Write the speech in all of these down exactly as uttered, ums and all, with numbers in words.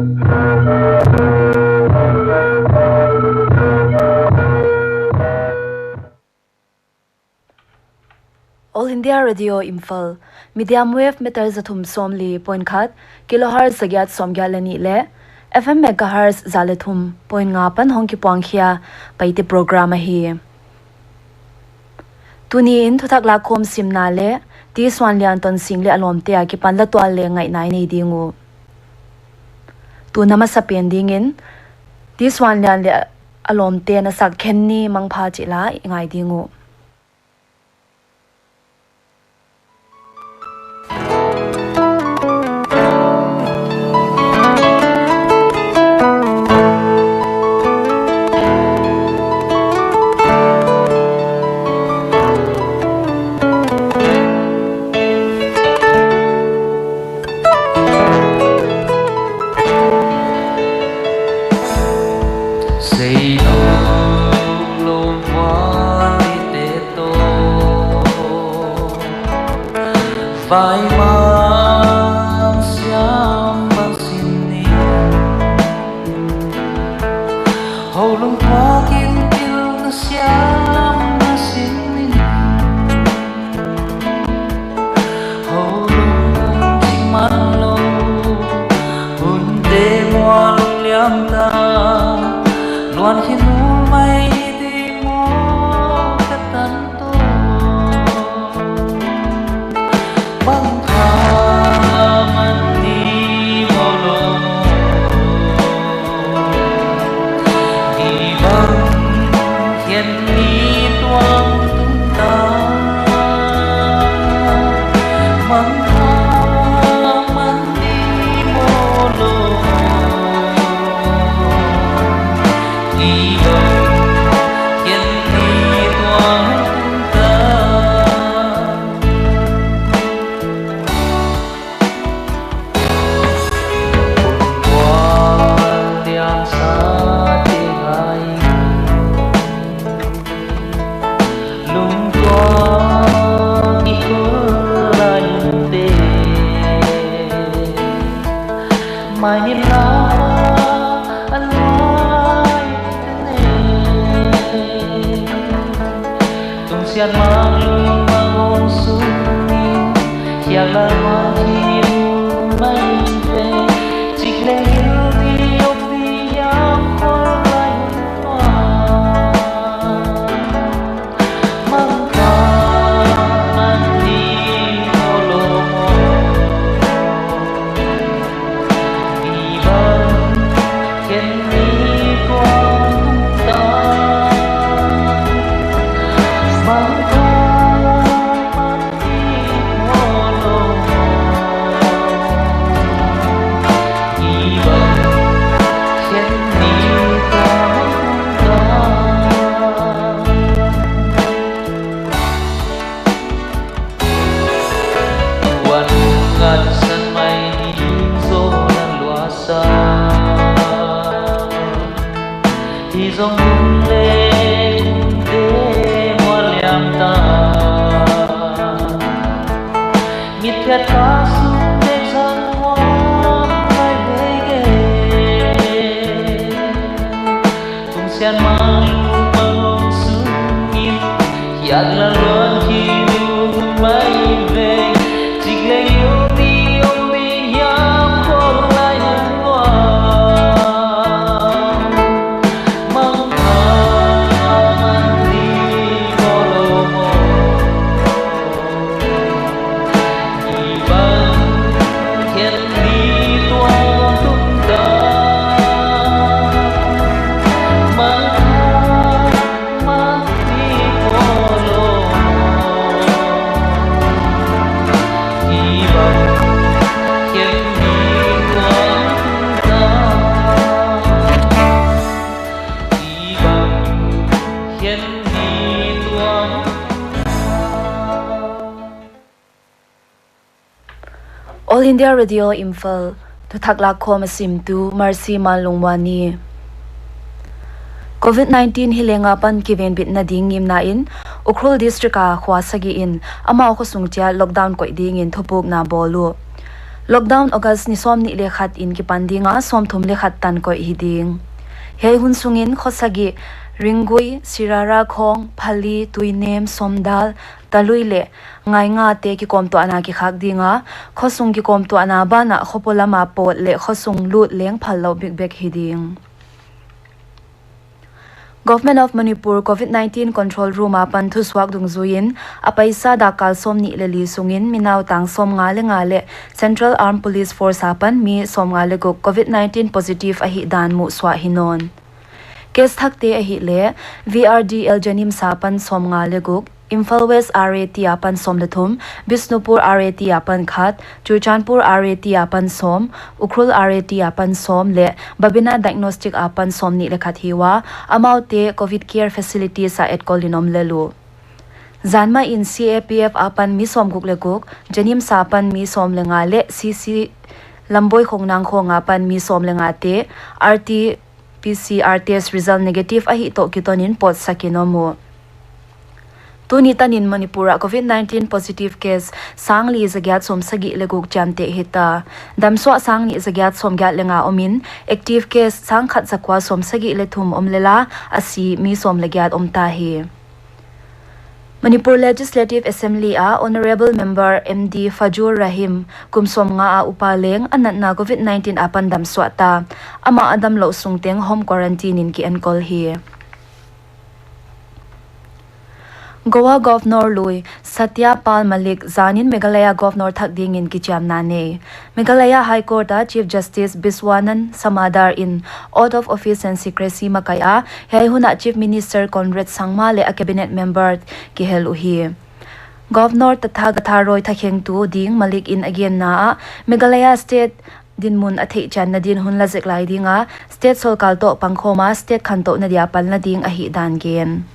All India Radio Imphal, medium wave meter za thum sawmli point khat, kilohertz za giat sawmgiat leh nih leh F M megahertz za leh thum point nga apan hong kipuang khia Paite program ahi. Tuni in thuthak lakkhawm simna leh T. Suanlian Tonsing leh a lawmte akipan la tual leh ngaihna i nei ding uh. Tun a masapen dingin T. Suanlian leh a lawmte na sak khen ni mangpha chih la i ngai ding uh. Seinom lungmual i te to, vai mang siam bang sin ni. Hou lungmual kin pil na siam na sin ni. Hou lungmual chih man lou, hun te mual liam ta, luan khin uh mai di maw ka tan to. Bang kha man di maw lou. I bang khen ni tuang tung ta. Bang kha man di maw lou. I bang khen ni tuang tung ta. Lungmual liam sa te hai, lungtuak i khul lai te, mai ni la a lai te ne. Tungsiat mang lungmang hong sung in, hiak la mang hi lungmai ve. Chik leng hil di op di hiam khol lai hong tua. Mang kha man di maw lou maw. Tuan ngat san mai ni zo nan lua sa. Hi zong hun le hun te mual liam ta. Mit khiat ka sung te zang mual lai ve ge. Tungsiat mang lungmang hong sung in, hiak la luan hi lungmai ve. Chik leng hil di op di hiam khol lai hong tua. Mang kha man di maw lou maw. All India Radio Imphal, thuthak lakkhawm a simtu Mercy Manlungmuani. Covid nineteen hi lenga pan kivenbitna ding ngimna in Ukhrul District a khua sagih in amau khosung chiat lockdown koih dingin thupukna bawl uh. Lockdown August ni sawmnih leh khat in kipan ding a, sawmthum leh khat tan koih hi ding. Hiai hun sungin kho sagih, Ringgui, Sirara Khong, Phali, Tuinem, Somdal, Talui leh Ngainga te kikawmtuahna kikhak ding a, khosung kikawmtuahna banah kho polam a pawt leh khosung lut leng phal louh bikbek hi ding. Government of Manipur Covid nineteen Control Room apan thusuak dungzuiin, a paisa dakkal sawmnih leh li sungin mi nautang sawmnga leh nga leh Central Armed Police Force apan mi sawmnga leh guk Covid nineteen positive ahihdan muhsuah hi nawn. Case thakte ahihleh, V R D L JNIMS apan sawmnga leh guk, Imphal West R A T apan sawm leh thum, Bishnupur R A T apan khat, Churachandpur R A T apan sawm, Ukhrul R A T apan sawm leh Babina Diagnostic apan sawmnih leh khat hi ua, amaute Covid Care Facilities ah etkol in om lel uh. Zan mah in C A P F apan mi sawmguk leh guk, JNIMS apan mi sawm leh nga leh C C Lamboi Khongnang khawng apan mi sawm leh ngate R T P C R test result negative ahih toh kiton in pawtsak in om uh. Tuni tan in Manipur ah Covid nineteen positive case sang li za giat sawmsagih leh guk chiamteh hita. Damsuah sang nih za giat sawmgiat leh nga om in, active case sang khat za kua sawmsagih leh thum om lel a, a si mi sawm leh giat om ta hi. Manipur Legislative Assembly a Honourable Member M D Fazlur Rahim kum sawmnga a upa leng a natna Covid nineteen apan damsuah ta. Amah a damlouh sung teng home quarantine in ki enkol hi. Goa Governor lui Satya Pal Malik zanin Meghalaya Governor thak dingin kichiamna nei. Meghalaya High Court a Chief Justice Biswanand Samadar in oath of office and secrecy makai a, hiai hun ah Chief Minister Conrad Sangma leh a cabinet member kihel uhi. Governor Tathagata Roy thakhengtu ding Malik in a genna ah, Meghalaya State dinmun a theihchianna din hun la zek lai ding a, state sorkar toh pangkhawm a state khantouhna dia panla ding ahihdan gen.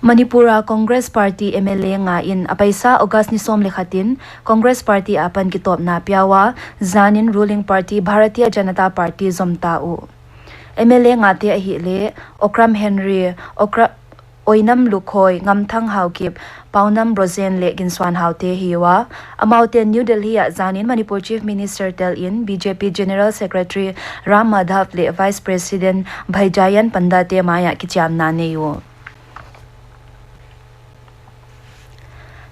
Manipur a Congress Party M L A nga in a paisa August ni sawm leh khat in Congress Party apan kitawpna pia ua, zanin ruling party Bharatiya Janata Party zom ta uh. M L A ngate ahihleh Okram Henry, Okra-, Oinam Lukhoi, Ngamthang Haokip, Paonam Brojen leh Ginsuan Haote hi ua. Amaute New Delhi ah zanin Manipur Chief Minister tel in B J P General Secretary Ram Madhav leh Vice President Baijayan Panda te mai ah kichiamna nei uh.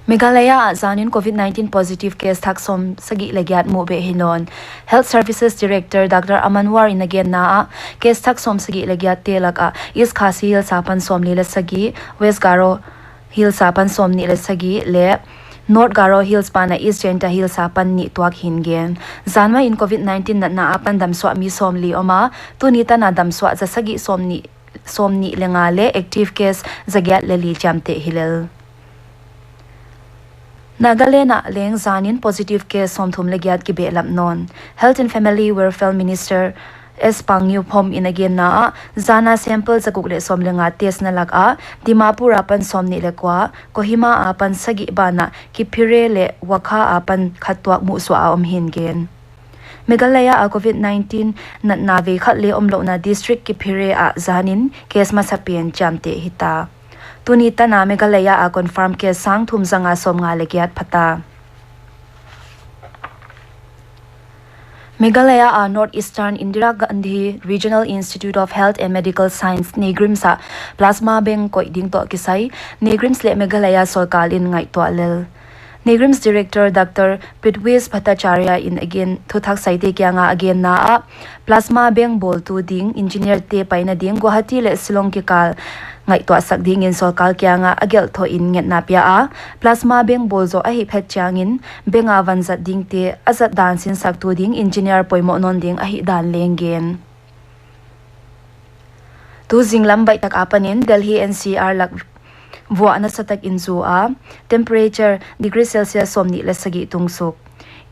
Meghalaya ah zanin Covid nineteen positive case thak sawmsagih leh giat muh beh hi nawn. Health Services Director Doctor Aman War in a genna ah, case thak sawmsagih leh giat te lak ah East Khasi Hills apan sawmli leh sagih, West Garo Hills apan sawmnih leh sagih leh North Garo Hills pan a East Jaintia Hills apan nih tuak hi'n gen. Zan mah in Covid nineteen natna apan damsuah mi sawmli om a, tuni tan a damsuah za sagih sawmnih, sawmnih leh nga leh active case za giat leh li chiamteh hi lel. Nagaland ah leng zanin positive case sawmthum leh giat kibehlap nawn. Health and Family Welfare Minister S Pangngyu Phom in a genna ah, zan a sample za guk leh sawm leh nga test na lak ah, Dimapur apan sawmnih leh kua, Kohima apan sagih banah, Kiphire leh Wokha apan khat tuak muhsuah a om hi'n gen. Meghalaya a Covid nineteen natna veikhat leng omlouhna district Kiphire ah zanin case masapen chiamteh hita. Tuni tan a Meghalaya a confirm case sang thum za nga sawmnga leh giat phata. Meghalaya a North Eastern Indira Gandhi Regional Institute of Health and Medical Science, NEIGRIHMS ah plasma bank koih ding toh kisai, NEIGRIHMS leh Meghalaya sorkar in ngaihtuah lel. NEIGRIHMS Director Doctor Prithvish Bhattacharya in a gen, thuthak saite kianga a genna ah, plasma bank bawltu ding engineer te paina ding Guwahati leh Shillong kikal ngaihtuahsak dingin sorkar kianga a gelh thoh in ngetna pia a, plasma bank bawl zoh ahih phet chiangin bank a van zat dingte a zat dan sinsaktu ding engineer poimoh nawn ding ahihdan leng gen. Tu zinglam baihtak apanin Delhi N C R lak vuah nasatak in zu a, temperature degree Celsius sawmnih leh sagih tungsuk.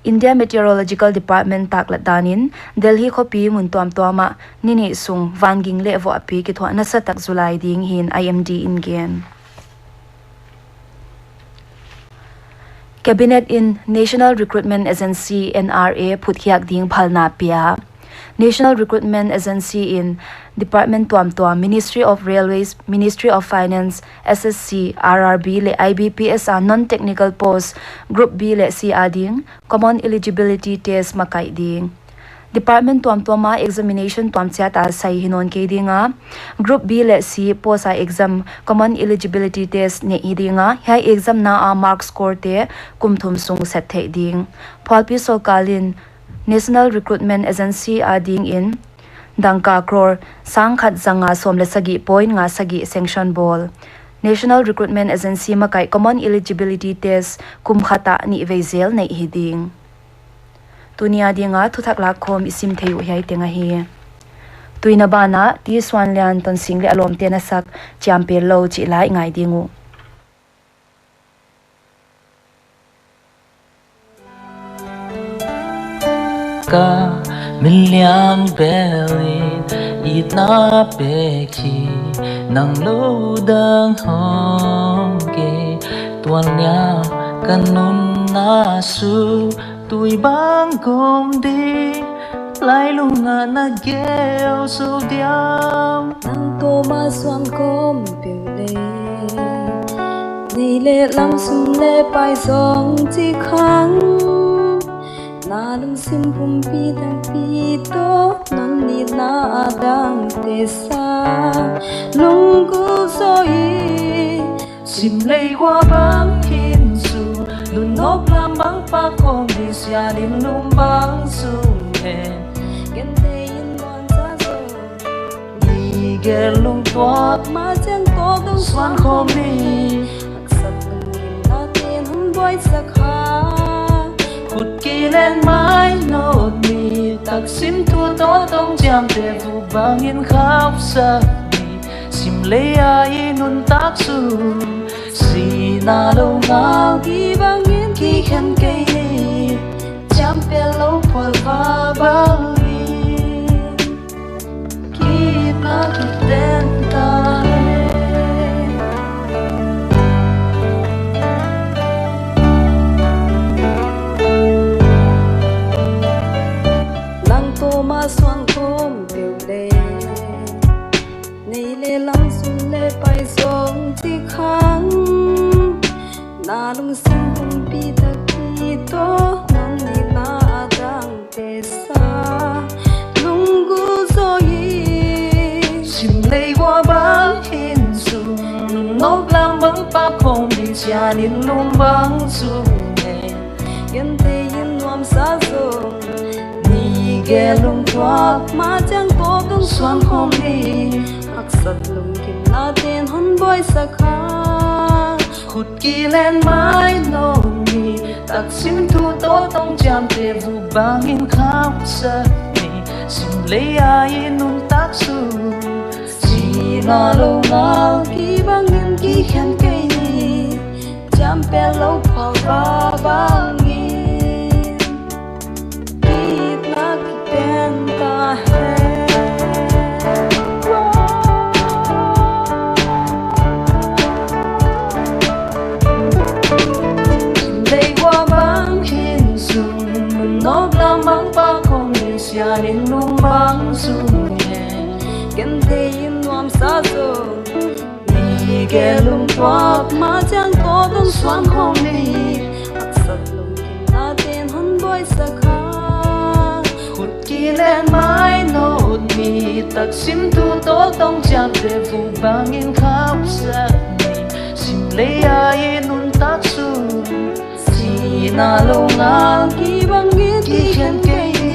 India Meteorological Department taklat danin Delhi khopi mun tuamtuam ah ni nih sung vanging leh vuahpi kithuah nasatak zu lai ding hi'n I M D in gen. Cabinet in National Recruitment Agency, N R A, phutkhiak ding phalna pia. National Recruitment Agency in department tuamtuam, Ministry of Railways, Ministry of Finance, S S C, R R B leh I B P S a non-technical post Group B leh C a ding common eligibility test makaih ding. Department tuamtuam a examination tuam chiat a sai hi nawn kei ding a, Group B leh C post a exam common eligibility test neih hi ding a, hiai exam na a mark score te kum thum sung set theih ding. Phualpi sorkar in National Recruitment Agency a dingin dangka crore sang khat zanga sawm leh sagih point nga sagih sanction bawl. National Recruitment Agency makaih common eligibility test kum khat ah nih vei zel neih hi ding. Tuni a dinga thuthak lakkhawm i sim thei uh hiai teng ahi. Tuin a ban ah T Suanlian Tonsing leh a lawmte'n a sak Chiampel Lou chih la i ngai ding uh. Ka min lian bel in itna pek hi, nang lou dang hong kei. Tuannia ka nunna sung tui bang kawm di, lailung ah na geu sou diam. Nang toh ma suang kawm peuh leh, nei leh lam sum leh pai zong chi khang. Na lungsim pumpi tampi toh non nitna a dangte sa, lunggulh zaw hi. Sim lei ua bang hin sung, nunawk lam bang pak kawm di, sian in lum bang sung hen. Genthei in nuamsa zaw, ni gel lungtuak ma chiang tawk dong suan khawm ni. Haksat lungkimna te'n hon buaisak ha. Khut kilen mai nawn ni, taksim thu toh tong chiamteh vuk bangin khausak ni. Sim lei a i nuntak sung, sihna lou ngal kibangin kikhen kei ni. Chiampel lou phual va bangin, ki-itna kiten ta hen. Nang toh ma suang kawm peuh leh, nei leh lam sum leh pai zong chi khang. Na lungsim pumpi tampi toh non nitna a dangte sa, lunggulh zaw hi. Sim lei ua bang hin sung, nunawk lam bang pak kawm di, sian in lum bang sung hen. Genthei in nuamsa zaw, ni gel lungtuak ma chiang tawk dong suan khawm ni. Haksat lungkimna te'n hon buaisak ha. Khut kilen mai nawn ni, taksim thu toh tong chiamteh vuk bangin khausak ni. Sim lei a i nuntak sung, sihna lou ngal kibangin kikhen kei ni. Chiampel lou phual va bangin, ki-itna kiten ta hen. Sim lei ua bang hin sung, nunawk lam bang pak kawm di, sian in lum bang sung hen. Genthei in nuamsa zaw, ni gel lungtuak ma chiang tawk dong suan khawm ni. Haksat lungkimna te'n hon buaisak ha. Khut kilen mai nawn ni, taksim thu toh tong chiamteh vuk bangin khausak ni. Sim lei a i nuntak sung, sihna lou ngal kibangin kikhen kei ni.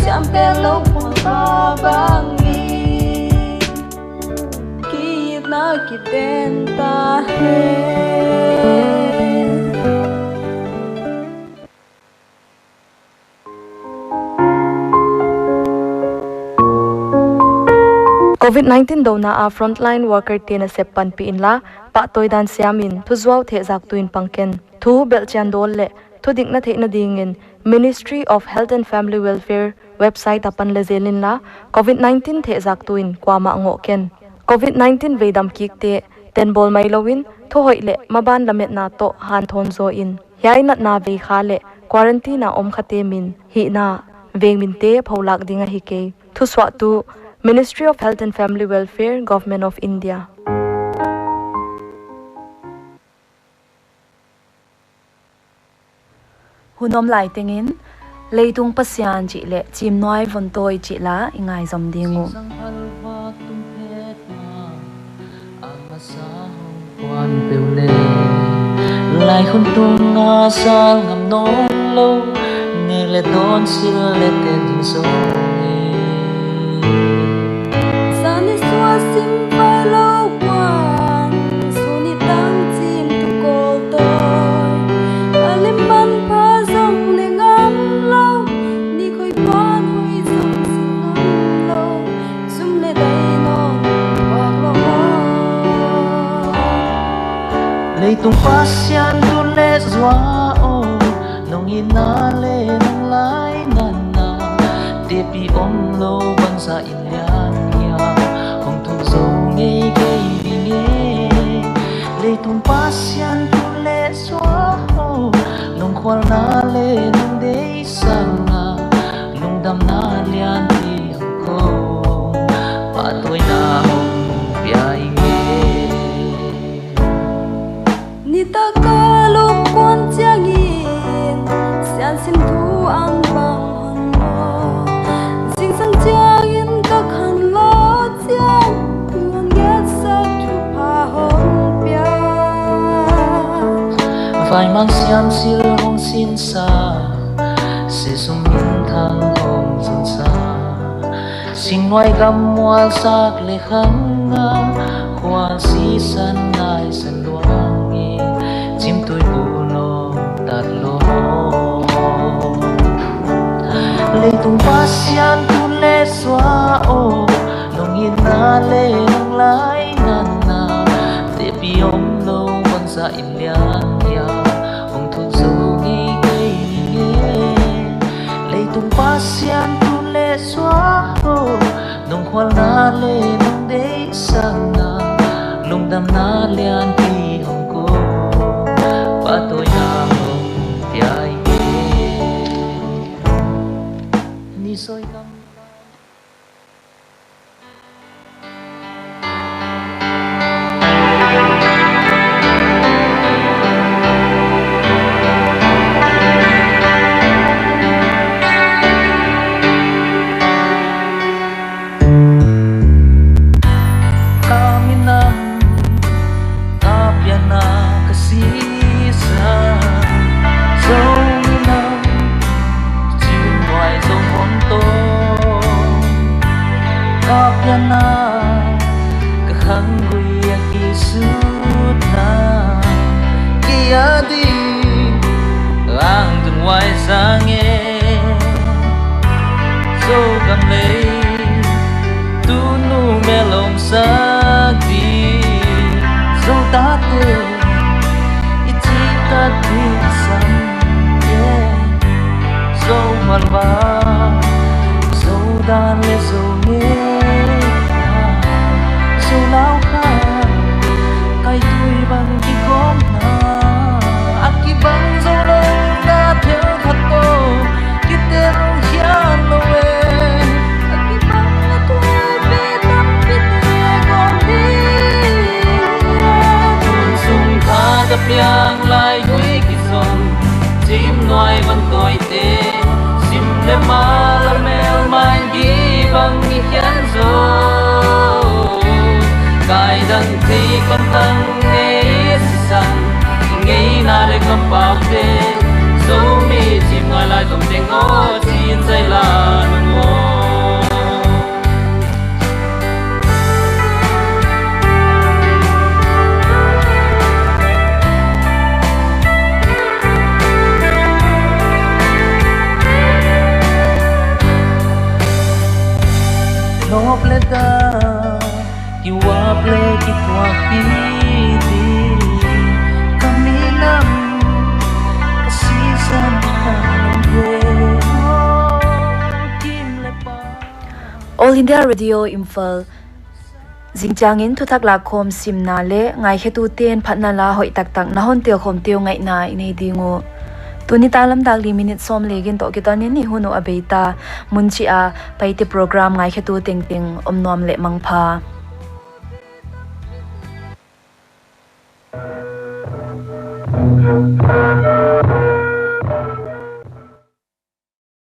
Chiampel lou phual va bangin, ki-itna kiten ta hen. Covid nineteen douna a frontline worker te nasep panpih inla, pahtawi dan siam in, thuzuau thehzaktu in pang ken. Thu belhchian dawl leh thudikna theihna dingin Ministry of Health and Family Welfare website apan la zel inla, Covid nineteen thehzaktu in kuamah ngoh ken. Covid nineteen veidam kikte tenbawl mailou in, thuhoih leh maban lametna toh hanthawn zaw in, hiai natna veikha leh quarantine a om khate min hihna veng minte pholak ding ahi kei. Thusuahtu, Ministry of Health and Family Welfare, Government of India. Hun om lai tengin, Leitung Pasian chih leh Chimnuai Vontawi chih la i ngaizom ding uh. Lai hun tunga sal ngam nawn lou, nek leh dawn sil leh ten ding zaw hi. Zan i suah sim vai lou kuan, sun i tang chim tu kawl tawi. A lem manpha zong leng ngam lou, ni khoi kuan hoih zong sim ngam lou, zum leh dai nawn bak lou maw. Leitung Pasian tu leh zuau, nong itna leh nong lainatna, tepi omlou bangzah in lian hia, hong thuk zou ngeingei ding e. Leitung Pasian tu leh zuau, nong khualna leh nong deihsakna, lungdamna lianpi hong ko, pahtawina hong pia ing e. Nitak a lungkuan chiangin, siansim thu ang bang hon maw. Zingsang chiangin ka khanlawh chiang, tuan ngetsak thupha hong pia. Vaimang siamsil hong sinsa, sesum minthang hong zonsa. Singnuai gam mualsak leh khang a, khual sisan naisan luang e, chimtui bu nong tat lou. Leitung Pasian tu leh zuau, nong itna leh nong lainatna, tepi omlou bangzah in lian hia, hong thuk zou ngeingei ding e. Leitung Pasian tu leh zuau, nong khualna leh nong deihsakna, lungdamna lianpi hong ko, pahtawina hong pia ing e. Ni soi kam Ka minam, ka pianna ka sisan, Zomi nam, Chimnuai Zo Vontawi. Ka pianna, ka khanggui a kisutna, kei a ding, ang tung huai sang e. Zogam lei, tunu melom sak di. Zo tate, i chih tat di sam e. Zo malva, Zo dan leh Zo ngeina, Zo lau kha, kai tui bang kikawmna, a kibang zoulou na thil khat toh kitel hial lou e. A kibang a tuh pe tampi te gawm ding. Tun sung kha ka piang lai hui kizom, Chimnuai Vontawi te, sim leh mal a melmai gibang i hian zo. Kai dang thei kon tang ngei sisan, i ngeina leh kampau te, Zomi Chimnuai Lai Zom teng aw, chin zai la nung aw. Nop leh da, kiuap leh kituak pi di, ka minam, ka sisan ka nong ye, oh, kim leh pa. All India Radio Imphal. Zingchiangin thuthak lakkhawm simna leh ngaikhetute'n phatna la hoih taktak na hon telkhawm teu ngaihna i nei ding uh. Tuni nitaklam dak li minute sawm leh giat toh kiton in i hun uh a bei ta. Mun chih a Paite program ngaikhetu tengteng om nuam leh mangpha.